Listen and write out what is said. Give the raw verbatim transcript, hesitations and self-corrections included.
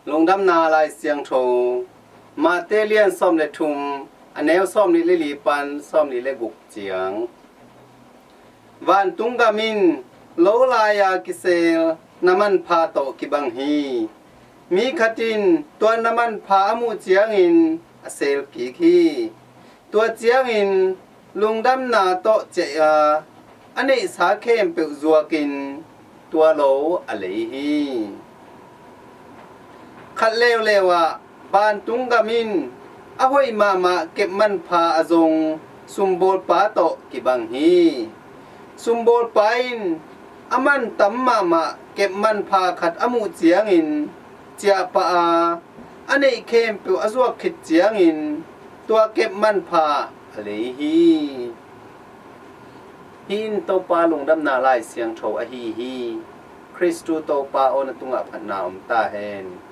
Lungdamna Lai Siangtho, Mate lian sawm le thum, a neu sawm nih le li pan sawm nih le guk ciang. Vantung gam in lo lai-a kisel na manpha tawh kibang hi. Mi khat in tua na manpha a muh ciangin a sel kik hi. Tua ciangin lungdamna tawh ciah a, a neihsa khempeuh zuakin tua lo a lei hi. Khat leuleu ah vantung gam in a hoih mahmah kep manpha a zong sumbawlpa tawh kibang hi. Sumbawlpa in a mantam mahmah kep manpha khat a muh ciangin ciahpah a, a neih khempeuh a zuak khit ciangin tua kep manpha a lei hi. Hih in Topa Lungdamna Lai Siangtho ahi hi. Khristu Topa aw, na tungah phatna om ta hen.